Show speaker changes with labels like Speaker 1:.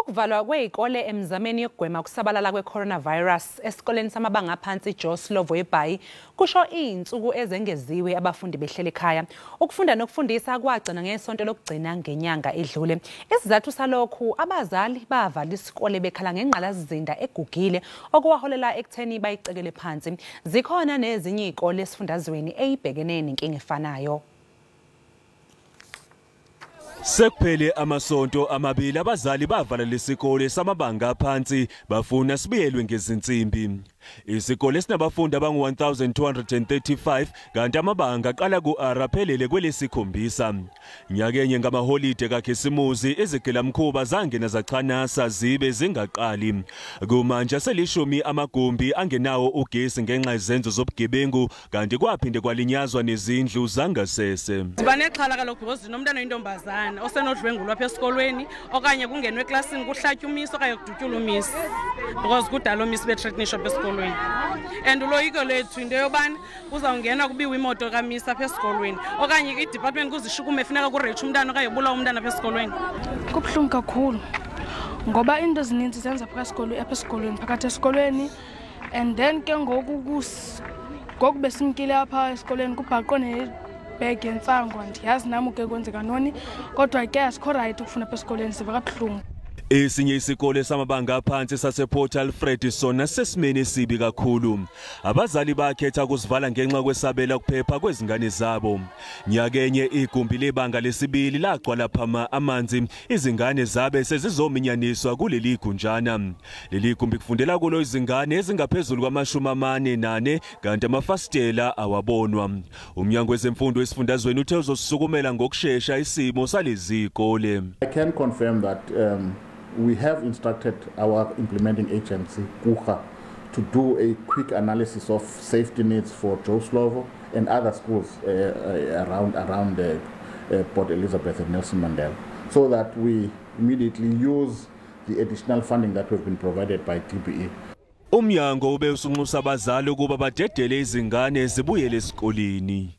Speaker 1: Ukuvalwa kwezikole emzameni yokugwema ukusabalala kwe-coronavirus esikoleni samabanga aphansi Joe Slovo eBhayi kusho izinsuku ezengeziwe abafundi behleli ekhaya. Ukufunda nokufundisa kwagcina ngesonto lokugcina ngenyanga edlule. Isizathu salokhu, abazali bavala isikole bekhala ngengqalasizinda egugile okuwaholela ekutheni bayicekele phansi. Zikhona nezinye izikole esifundazweni ezibhekene nenkinga efanayo.
Speaker 2: Sekuphele amasonto amabili abazali bavala lesikole samabanga aphansi bafuna sibiyelwe ngezinsimbi. Isikole sinabafundi abangu-1235 kanti amabanga aqala ku-R aphelele kwelesikhombisa. Nyakenye ngamaholide kaKhisimuzi izigilamkhuba zangena zachanasa zibe zingaqali. Kumanje selishumi amagumbi angenawo ugesi ngenxa yezenzo zobugebengu kanti kwaphinde kwalinyazwa nezindlu zangasese.
Speaker 3: Siba nexhala kaloku because nomntana oyintombazana osenodlwengulwa apha esikolweni okanye kungenwe eklasini kuhlatywa umisi okanye kudutyulwe umisi because kudala oomisi bethreatenishwa apha esikolweni. And uloyiko lethu into yobana kuzawungena kubiwe imoto kamisi apha esikolweni okanye i-department kuzishukume funeka kureyitshwe umntana okanye kubulawa umntana apha esikolweni.
Speaker 4: Kubuhlungu kakhulu ngoba iinto ezininzi zenza apha esikolweni, phakathi esikolweni, and then ke ngoku ngoku besimkile apha esikolweni kubhaqwe nebhegi yentsango. Andiyazi nam ke kwenzeka ntoni, kodwa ke asikho right ukufunda apha esikolweni, siva kabuhlungu.
Speaker 2: Esinye isikole samabanga aphansi sasePort Alfred sona sesimeni esibi kakhulu. Abazali bakhetha ukusivala ngenxa kwesabela kuphepha kwezingane zabo. Nyakenye igumbi lebanga lesibili lagcwala phama amanzi, izingane zabe sezizominyaniswa kuleli gunjana. Leli gumbi kufundela kulo izingane ezingaphezulu kwama-44 kanti amafasitela awabonwa. Umnyango wezemfundo esifundazweni uthe uzosukumela ngokushesha isimo salezi zikole.
Speaker 5: I can confirm that we have instructed our implementing agency, KUHA, to do a quick analysis of safety needs for Joe Slovo and other schools around Port Elizabeth and Nelson Mandela, so that we immediately use the additional funding that we've been provided by DBE.
Speaker 2: Umnyango ube usunxusa abazali ukuba badedele izingane zibuyele esikoleni.